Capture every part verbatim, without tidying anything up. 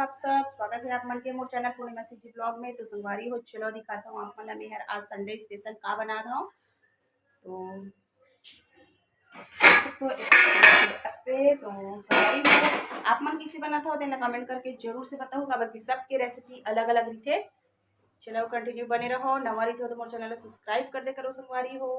आप सब, स्वागत है आप मन के मोर चैनल पूर्णिमा सीजी ब्लॉग में। तो संगवारी हो, चलो दिखाता हूँ आप मन ला मैं हर आज संडे स्पेशल का बनात हूँ। तो तो एक पे तो संगवारी हो, आप मन कइसे बनात हो तेला कमेंट करके जरूर से बताओ, काबर कि सबके रेसिपी अलग अलग रहिथे। चलो कंटिन्यू बने रहो, नवा रहिथे तो मोर चैनल ला सब्सक्राइब कर दे करो संगवारी हो।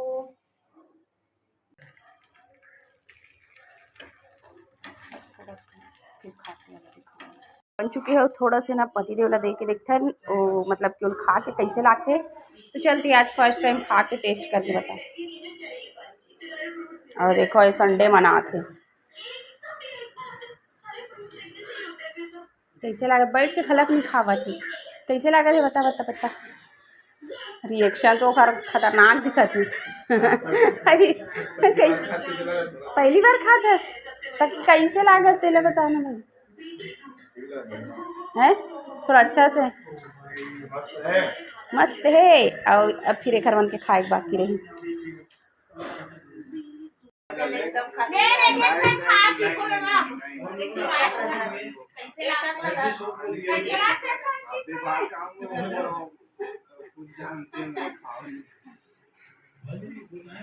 बन चुके हो, थोड़ा से ना पति देव ला दे के देखथन, ओ मतलब कि उन खा के कैसे लागथे। तो चलती आज फर्स्ट टाइम खा के टेस्ट करके बता। और देखो, ये संडे मनात हे। कैसे लागत? बैठ के खलक नहीं खावत हे। कैसे लागत हे? बता, बता, बता। रिएक्शन तो ओकर खतरनाक दिखत हे। अरे, कैसे? पहली बार खात हस? त कैसे लागत तेला बता ना भाई। हैं? थोड़ा अच्छा से। मस्त हे। और अब फिर एकर मन के खाए के बाकी रही।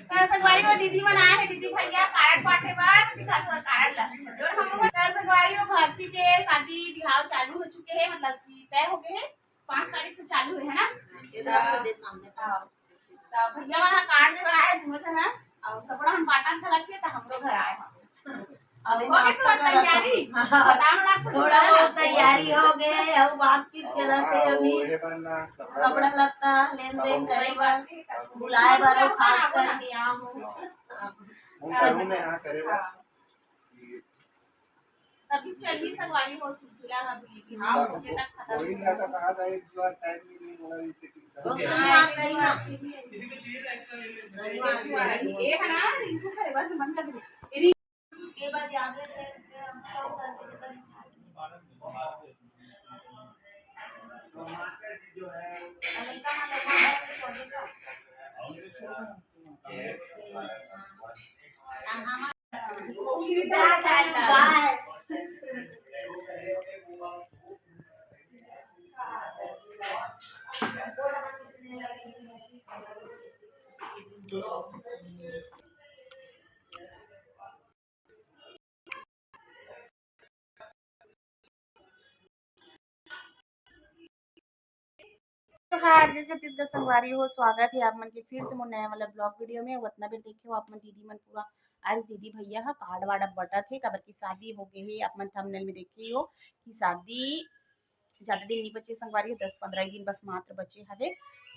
त संगवारी हो, दीदी मन आए हे, दीदी भैया कारड बांटे बर, दिखा दो कारड ला। त संगवारी हो, भांची के शादी बिहाव चालू हो चुके हे, मतलब कि तय हो गए हे, पाँच तारीख से चालू हे, है ना? ये तरफ से दे सामने। हाँ। त भैया मन कारड दे बर आए हे, दोनों झन, और सबड़ा हम बांटन घलक के, त हमरो घर आए हे। अब हो गए सब तैयारी? बताओ ना, थोड़ा बहुत तैयारी हो गए, अब बातचीत चलत हे अभी। कपड़ा लत्ता लेन देन करे बर, बुलाए बर, खास करके आए हूँ। तभी चलही संगवारी हो, सुलसुला ह भी बिहाव होके तक खत्म। तो शनिवार करी ना। शनिवार करी। ए है ना, रिंकू करे बस मन कर दे। के बाद याद रहते हैं, हम सब करके पता नहीं। जोहार, जय छत्तीसगढ़ संगवारी हो, स्वागत हे आप मन के फिर से मोर नया वाला ब्लॉग वीडियो में। अउ अतना बेर देखे हो आप मन, दीदी मन पूरा, आज दीदी भैया ह कार्ड वार्ड अब बटत हे, काबर की शादी हो गए हे। आप मन थंबनेल में देखे ही हो कि शादी ज़्यादा दिन नहीं बचे संगवारी हो, दस पंद्रह ही दिन बस मात्र बचे हवे।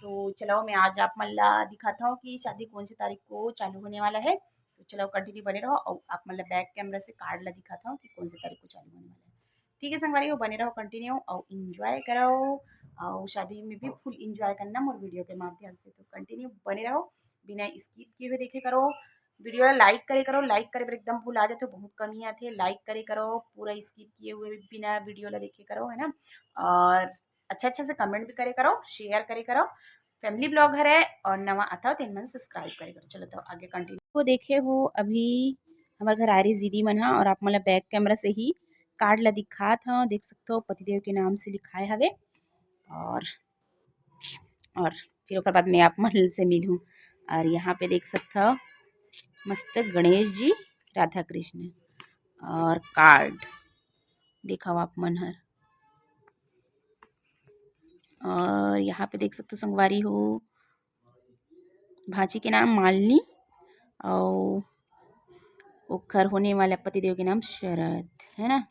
तो चलो मैं आज आप मन ला दिखाता हूँ कि शादी कौन सी तारीख को चालू होने वाला है। तो चलो कंटिन्यू बने रहो और आप मन ला बैक कैमरा से कार्ड ला दिखाता हूँ कि कौन सी तारीख को चालू होने वाला है। ठीक है संगवारी हो, बने रहो कंटिन्यू और एंजॉय करो। और शादी में भी फुल एंजॉय करना मोर वीडियो के माध्यम से। तो कंटिन्यू बने रहो, बिना स्किप किए हुए देखे करो। वीडियो ला लाइक करे करो, लाइक करे बर एकदम भुला जाथे, बहुत कम ही आथे। लाइक करे करो, पूरा स्किप किए हुए बिना वीडियो ला देखे करो, है ना। और अच्छा अच्छा से कमेंट भी करे करो, शेयर करे करो। फैमिली ब्लॉग हरे और नवा आता हो तेन मन सब्सक्राइब करे करो। चलो तो आगे कंटिन्यू। वो देखे हो अभी हमारे घर आ रही दीदी मन हा और आप मन ला बैक कैमरा से ही कार्ड ला दिखात हा। देख सकते हो पतिदेव के नाम से लिखाए हवे और और फिर ओकर बाद मैं आप मन से मिलूँ। और यहाँ पे देख सकत हव मस्त गणेश जी, राधा कृष्ण और कार्ड देखव आप मन हर। और यहाँ पे देख सकत हव संगवारी हो, भांची के नाम मालिनी और ओखर होने वाला पतिदेव के नाम शरद, है ना।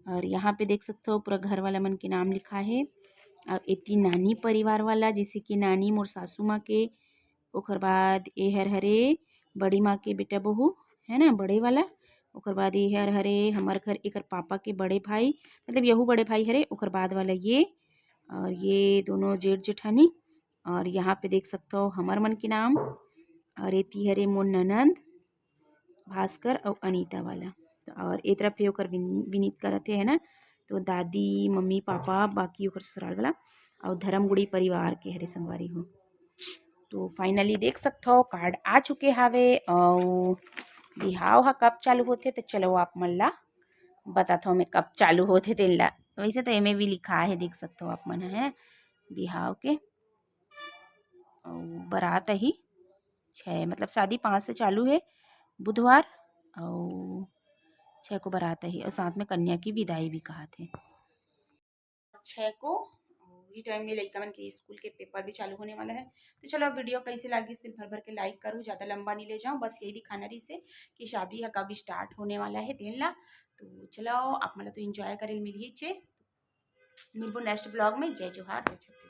और यहाँ पे देख सकत हव पूरा घर वाला मन के नाम लिखा है। और एती नानी परिवार वाला, जैसे कि नानी मोर सासू माँ के, ओखर बाद एहर हरे बड़ी माँ के बेटा बहू, है ना, बड़े वाला। ओखर बाद एहर हरे हमर घर, एकर पापा के बड़े भाई, मतलब यहू बड़े भाई हरे, ओखर बाद वाला ये, और ये दोनों जेठ जेठानी। और यहाँ पे देख सकत हव हमर मन के नाम, और एती हरे मोर ननद, भास्कर अउ अनीता वाला। और ए तरफ हे ओकर विन-, विनीत करत हे, है ना। तो दादी, मम्मी, पापा, बाकी ओकर ससुराल वाला अउ धर्मगुड़ी परिवार के हरे संगवारी हो। तो finally देख सकत हव कार्ड आ चुके हावे अउ बिहाव ह कब चालू होथे, तो चलो आप मन ला बताथव मैं कब चालू होथे तेन ला। वैसे तो एमे भी लिखा है, देख सकते हो आप मन है बिहाव के। अउ बारात ही छः, मतलब शादी पाँच से चालू है बुधवार, अउ छः को बारात ही, और साथ में कन्या की विदाई भी कहा थे छः को। ये टाइम में लइका मन के स्कूल के पेपर भी चालू होने वाला है। तो चलो, वीडियो कैसे लागिस, दिल भर भर के लाइक करूँ, ज़्यादा लंबा नहीं ले जाऊँ, बस यही दिखाना रहिसे कि शादी है कब स्टार्ट होने वाला है तेन ला। तो चलो, आप मन ला तो एंजॉय करे मिलही चे। मिलबो नेक्स्ट ब्लॉग में। जय जोहार, जय छत्तीसगढ़।